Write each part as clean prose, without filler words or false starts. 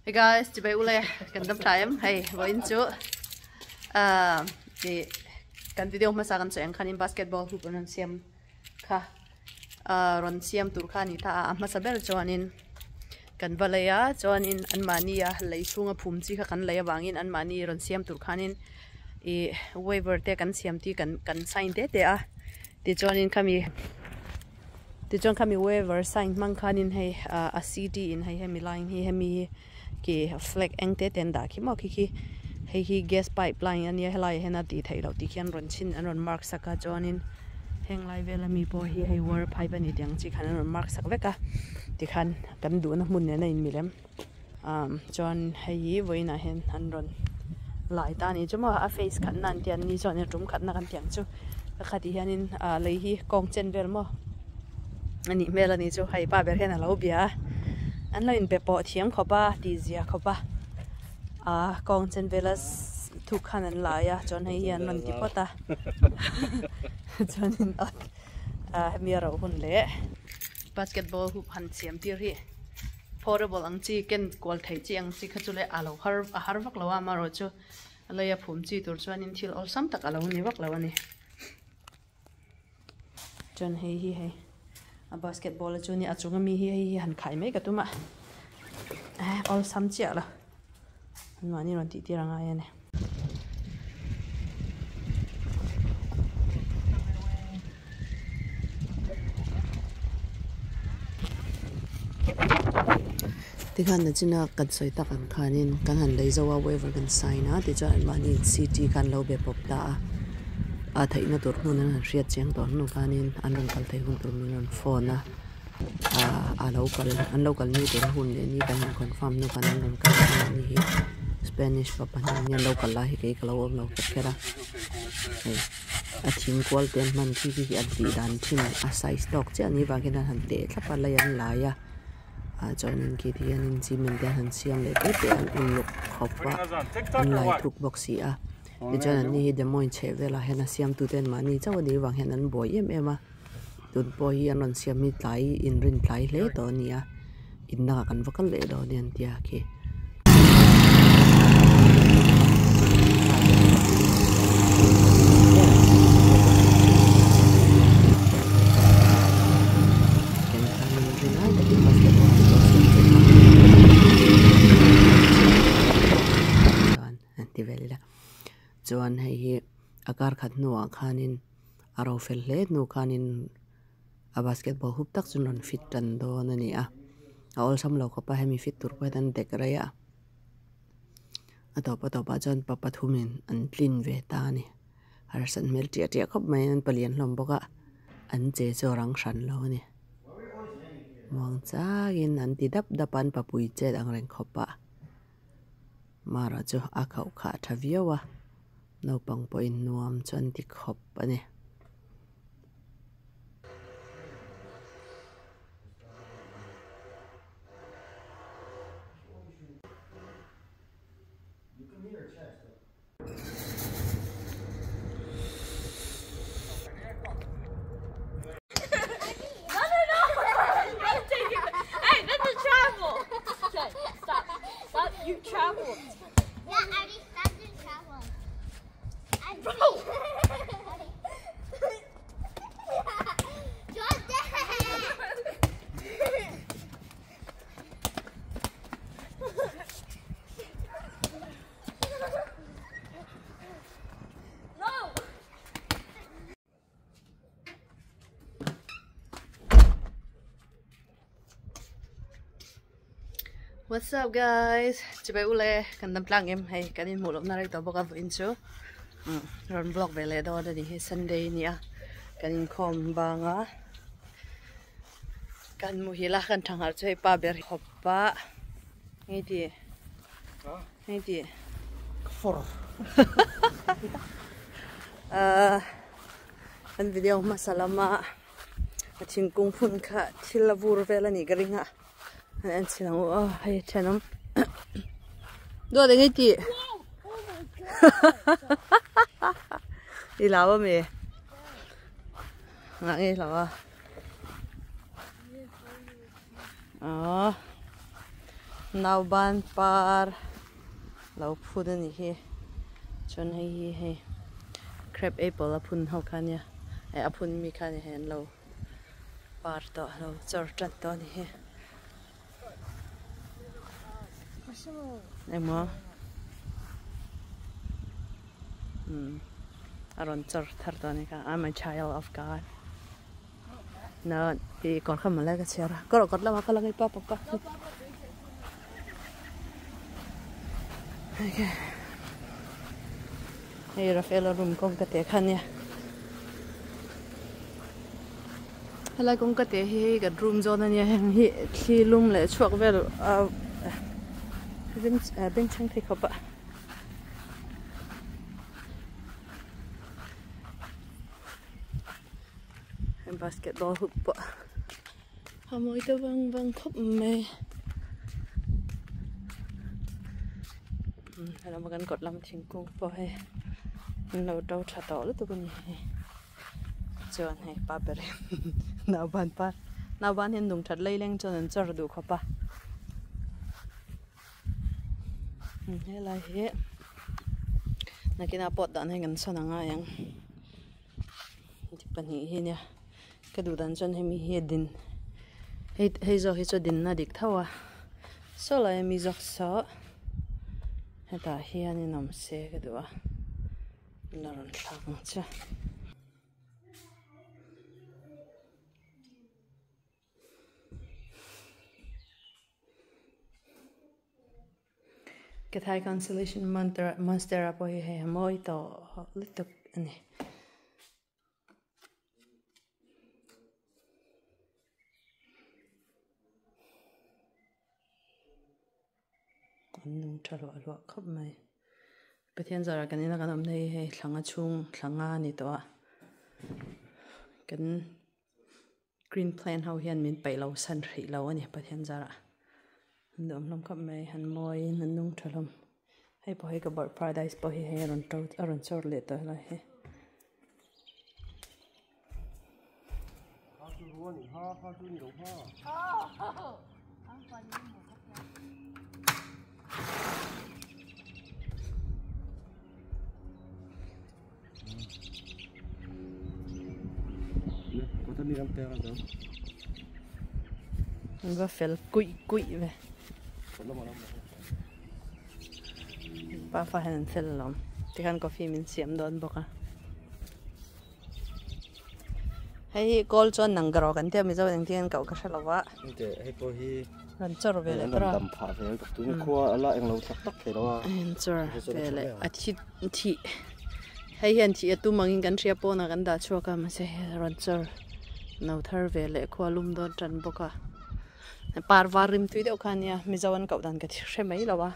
Hey guys, chibai ule kan dam tha em hei vawiin chu ah ih kan video hmasa kan sawi ang khanin basketball hoop an rawn siam kha ah rawn siam tur kha a ni ta a a hmasa ber chuanin kan va lei a chuanin anmahni a lei chhunga phum chi kha kan lei avangin anmahni rawn siam tur khanin ih waiver te kan siam tih kan kan sign te te a tichuanin khami. Tichuan khami waiver sign hmang khanin hei ah a city in hei hemi line hi hemi hi ki flag eng te te an dah khi maw khi khi hei hi gas pipe line ania helaiah hian a tih theih loh tih khi an rawn chhin an rawn mark sak a chuanin heng lai vela mi pawh hi hei war pipe ani tih ang chi khan an rawn mark sak vek a tikhan kan duhna hmun nen a inmil em ah chuan hei hi vawiinah hian an rawn lai ta a ni chu maw a face khatna an tih an ni chuan tum khatna kan tih ang chu ka kha tih hianin ah lei hi kawng chen vel maw a nih hmel a ni chu hei pa ber hian a lo bia a an lo inpe pawh thiam khawp a tih zia khawp a ah kawng chen vela thuk khan an lai a chuan hei hi an rawn ti phawt a chuanin ah hemi a rauh hun leh basketball hoop han siam tir hi. Portable ang chi ken kual theih chi ang chi kha chu le a lo har a har vak lo a amaherawhchu a lei a phum chi tur chuanin thil awlsam tak a lo ni vak lo a ni. Chuan hei hi hei a basketball a chu nia a chung ami hi hei hi han khai mai ka tum a awlsam chiah lo anmahni rawn tih tir a ngai a ni. Tikhan nachina kan sawi tak ang khanin kan han lei zo a waiver kan sign a tichuan anmahni city khan lo be pawp ta a a theihna tur hmun an han hriat chiang tawh hnu khanin an rawn kal theih hun tur min rawn phone a ah a lo kal an lo kal ni tur a hun leh ni kan han confirm hnu khan an rawn kal ta a ni hi spanish pa pahnih an lo kal lai hi kei ka lo awm lo kher kher a hei a thing kual te an hman khi khi hi an tih dan thin a size tawk chiah a nih vang hian an han teh thlap a lei an lai a ah chuanin khi ti hianin cement te an han siam leh te te an uluk khawp a an lai thuk bawk si a tichuan an ni hi demo in chheh velah hian a siamtute an mahni chauh a nih vang hian an buai em em a. Tun pawh hi an rawn siam hi tlai inrin tlai hle tawh a ni a in dangah kan va kal leh dawn a ni an tia khi. Chuan hei hi a kar khat hnuah khanin. A ro fel hle hnu khanin a basketball hup tak chu an rawn fit tan dawn a ni a a awlsam lo khawp a hemi fit tur pawh hian an dek rei a a tawp a tawpah chuan pa pathumin an tlin ve ta a ni harsat hmel tiah tiah khawp mai an palian hlawm bawk a an che chu a rang hran lo a ni muang changin an ti dap dap a an papui chet ang reng khawp a mara chu a khauh khah tha viau a. Naupang pawhin nuam chu an ti khawp a ni. What's up guys chibai ule kan dam tlang em hei kan inhmuh lohna rei tawh bawk a vawiin chu rawn vlog ve leh dawn a ni hi Sunday a ni a kan inkhawm bang a kan muhil a kan thanghar chu hei pa ber khawp a hei ti hei ti ahh kan video hmasa lama a thingkung phun kha thil a vur vel a nih ka ring a. An en chhin ang u aw hei thenawm dawt eng i tih i lau ami ngah nge i lau a aw Nauban par lo phun a nih hi chuan hei hi hei crab apple a phun ho kha ania eh a phun mi kha ania hei an lo par tawh lo chawr tan tawh a ni hi engmaw umm a rawn chawr thar tawh a ni kha I'm a child of God. Na i kawr kha malai ka chhiar a kawr kawt lamah ka la ngei pa papa hei Rafaela room kawngka te kha ania helai kawngka te hi hei kan room zawn ania heng hi thli lum leh chhuak vel a bengchheng thei khawp a. Basketball hoop pawh a mawi ta vang vang khawp mai helama kan kawt lam thingkung pawh hei an lo to tha tawh lutuk a ni hei chuan hei pa ber hi nauban par nauban hi an nung that laileng chuan an chawr duh khawp a helai hi nakinah pawh dan hi kan sawn a ngai ang. Pahnih hi nia ka duh dan chuan hemi hi a din hei hei zawk hi chu a dinna dik tho a saw lai ami zawk saw hetah hianin awm se ka duh a la rawn thlak ang che. Kathai consolation monstera pawh hi hei a mawi tawh lutuk a ni. An nung tha hluah hluah khawp mai. Pathian zarah kan ina kan awm na hi hei thlanga chhung thlanga a ni tawh a kan. Green plant ho hian min peih lo san hrih lo a ni Pathian zarah an duhawm hlawm khawp mai an mawiin an nung tha hlawm hei pawh hi ka bird paradise pawh hi hei a rawn to a rawn chawr leh tawh helai hi. An va fel kuih kuih ve pafa hian an fel alawm tikhan coffee min siam dawn bawk a hei hi kawl chuan nang garaw kan tia mizo engtin an koh ka hre lo va rawn chawr ve leh tawh a an chawr ve leh a thi thih hei hian thih a tum angin kan hria pawnah kan dah chhuak a mahse hei a rawn chawr no thar ve leh khua lum dawn tan bawk a par var rim tui deuh kha ania mizo an koh dan ka hre mai lo a.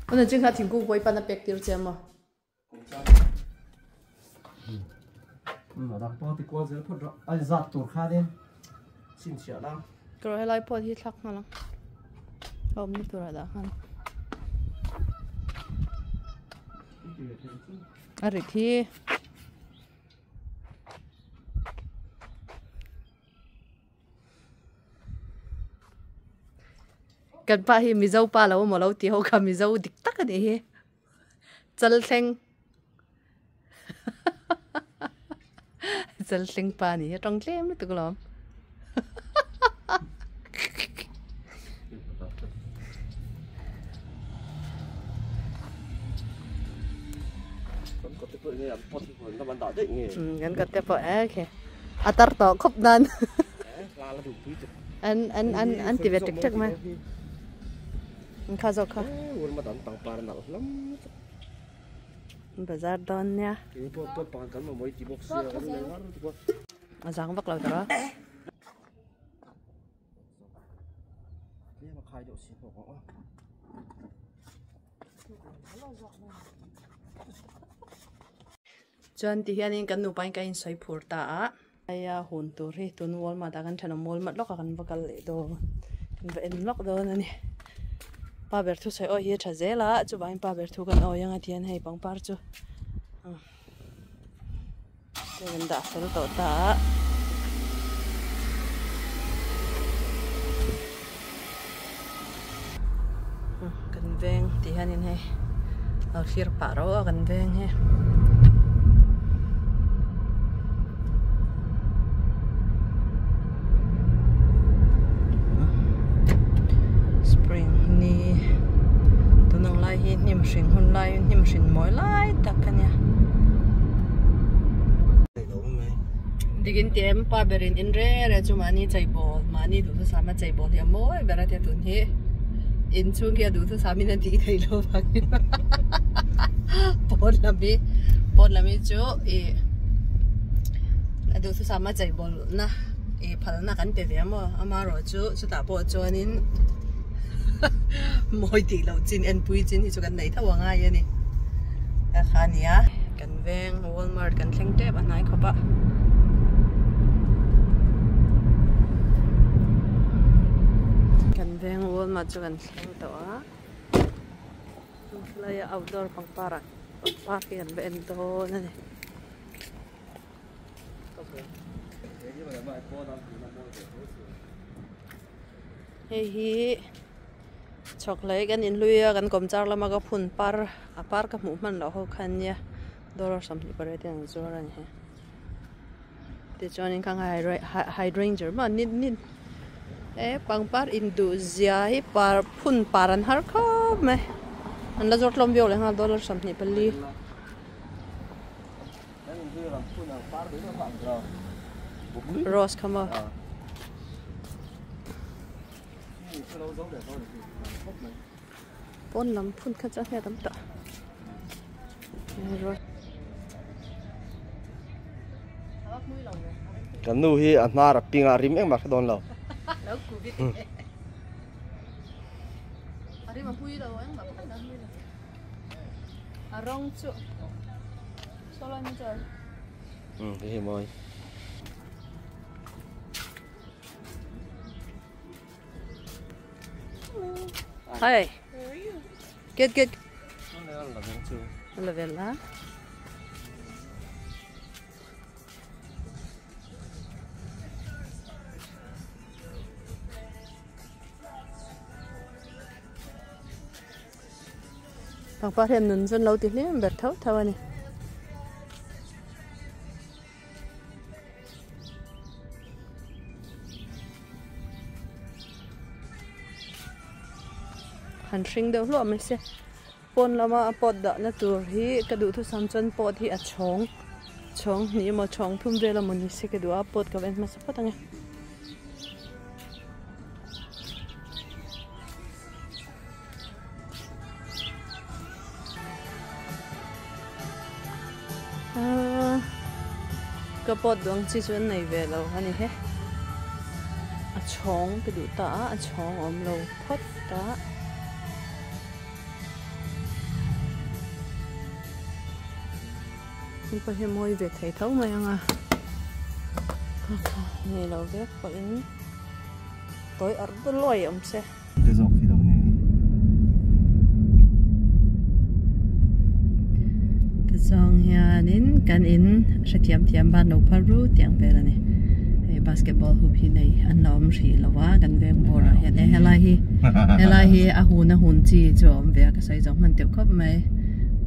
Ano ching kha thingkung pawh i pan a pek tir che maw? Kawr helai pawh hi thlak nghal ang. A awmna turah dah nghal. A rit hi. Kan pa hi Mizo pa lo emaw lo ti ho kha Mizo dik tak a nih hi. Chal thleng Chal thleng pa ni hi a tawng tlem lutuk alawm. Kan kawt te pawh e khi a tar tawh khawp nan an an an an ti ve tek tek mai. An kha zawk kha. Bazar dawn nia. A zang vak lo tawh a. Chuan ti hianin kan nupa in ka insawi phur ta a. Aia hun tur hi tun Walmart ah kan thenawm Walmart lawk ah kan va kal leh dawn kan va en lawk dawn a ni. Pa ber thu sawi awi hi a tha zel a chuvangin pa ber thu kan awi anga tihian hei pangpar chu kan dah fel tawh ta a. Kan veng tih hianin hei lo thlir pah rauh a kan veng hi. Spring ni tun ang lai hi hnim hring hun lai hnim hrin mawi lai tak a nia. Dikin tih em pa berin in reng reng chu mahni cheibawl mahni duhthusam a cheibawl hi a mawi ber a tia tun hi inchhung khi a duhthusam in a tih theih loh vangin pawn lam hi pawn lam hi chu ih a duhthusam a cheibawl na ih phalna kan pe ve a maw amaherawh chu chutah pawh chuanin mawi tih loh chin enpui chin hi chu kan neih tho a ngai a ni a kha a nia. Kan veng Walmart kan thleng tep a hnai khawp a. Kan veng Walmart chu kan thleng tawh a. Helai a outdoor pangpar ah pangpar hi kan va en dawn a ni. Hei hi chhawk hlei kan inhlui a kan kawm char lama ka phun par a par ka hmuh hman loh ho kha ania dollar 28 te an zuar a ni he tichuanin khang hydrangea maw ni ni he pangpar induh zia hi par phun par an har khawp mai an la zawr tlawm viau leh nghal dollar 24. Rose kha maw. Pawn lam phun kha chu a hriat awm tawh. Kan nu hi a hnar a ping a rim engmah hre dawn lo. A rawng chu saw lai mai chuan. Umm hei hi mawi. Hi. Good good. La vel la. Pangpar hian nun chu an lo ti hlim ber tho tho a ni. Han hring deuh hluah mai se pawn lama a pot dahna tur hi ka duhthusam chuan pot hi a chhawng chhawng hnih emaw chhawng thum vel emaw ni se ka duh a pot ka va en hmasa phawt ang e. Ka pot duh ang chi chu an nei ve lo a ni he. A chhawng ka duh ta a, a chhawng a awm lo phawt a. Hei pawh hi a mawi ve thei tho mai ang a. Nei lo vek pawhin tawi arh luai awm se. Te zawk hi lo ni. Tichuan hianin kan in hrethiam thiam ban lo phar ru tiang vel a ni. Hei basketball hoop hi nei an la awm hrih lo a kan veng bawr ah hian e helai hi helai hi a hun a hun chi chu a awm ve a ka sawi zo hman teuh khawp mai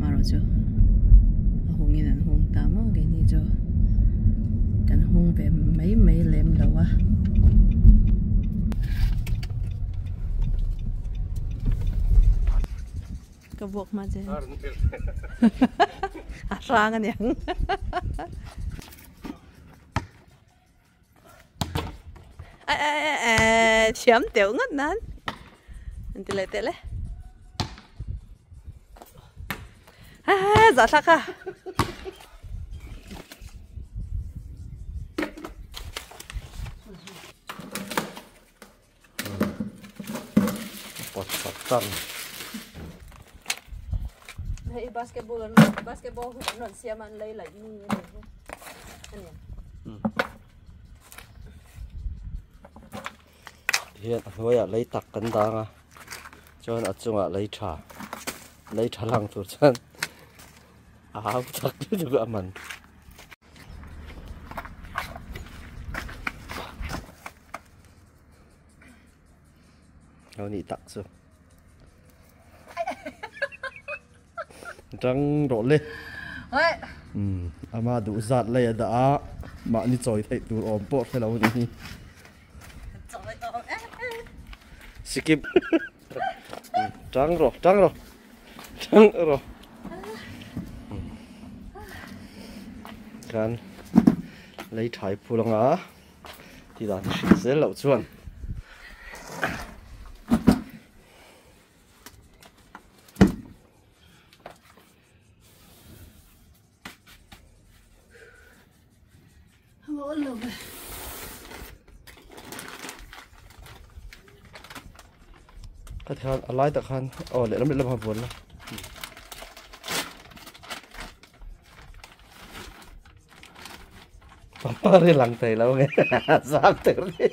marawh chu a hungin an hung ta maw keini chu kan hung ve mai mai lem lo a. Ka vuak hma che. A hrang a niang. Ai ai ai ai thiam teuh ngawt nan. An ti leh teh le. Ha ha zah thlak kha. pawt chat tan. Hei basketball an basketball hoop an rawn siam a an lei laih ni a ni hi a ni. Tihian a hnuaiah lei tak kan dang a chuan a chungah lei tha lei tha lang tur chuan a hau tak lutuk a man. Lo nih tak chu. Tang rawh le. Umm ama duh zat lei a dah a mahni chawi theih tur awm pawh hre lo a nih hi. Sikip. Tang rawh tang rawh tang rawh. Khan lei thai phul anga. Ti dan hrilh zel loh chuan. Ka thian a lai tak khan aw lehlam lehlam a vuan la. Pangpar hi lang thei lo nge zam ter ni.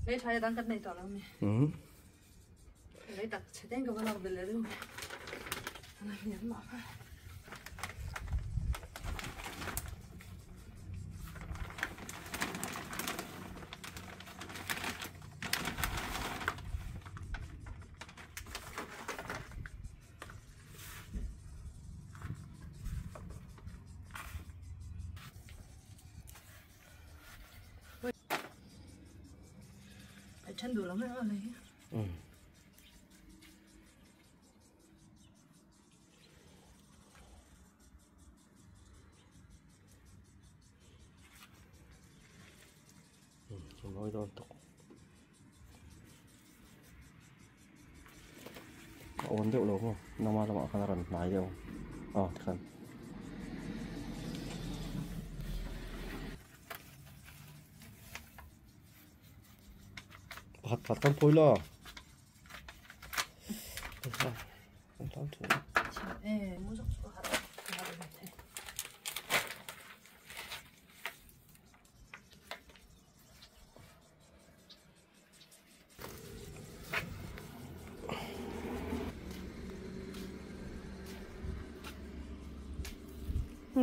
Lei tha dang kan nei tawh lo mi. Lei tak chhe teng ka va lak bel le deuh. Ana hian ma kha. Then duh lo mai ang a lei. Mawi dawn tawk. A awn deuh lo maw? Nama lamah khan a rawn hnai deuh aw tikhan. Pakhat pakhat kan phawi la.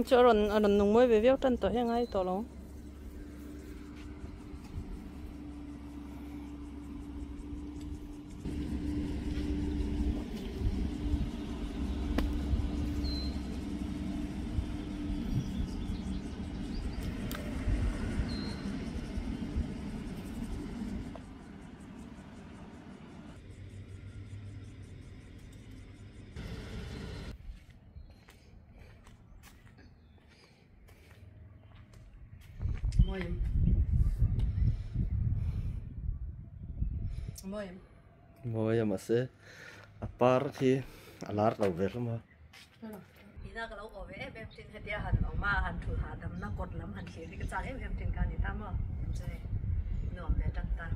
Chu a rawn a rawn nung mawi ve viau tan tawh hi a ngai tawh lo. Mawi mawi Mawi a mahse a par khi a lar lo ve hlawm a. Ina ka lo awh ve em em thin hetia han awm a han thulh hahdamna kawt lam han thlir hi ka chak em em thin kha a ni ta maw? Chu hei nuam ve tan ta.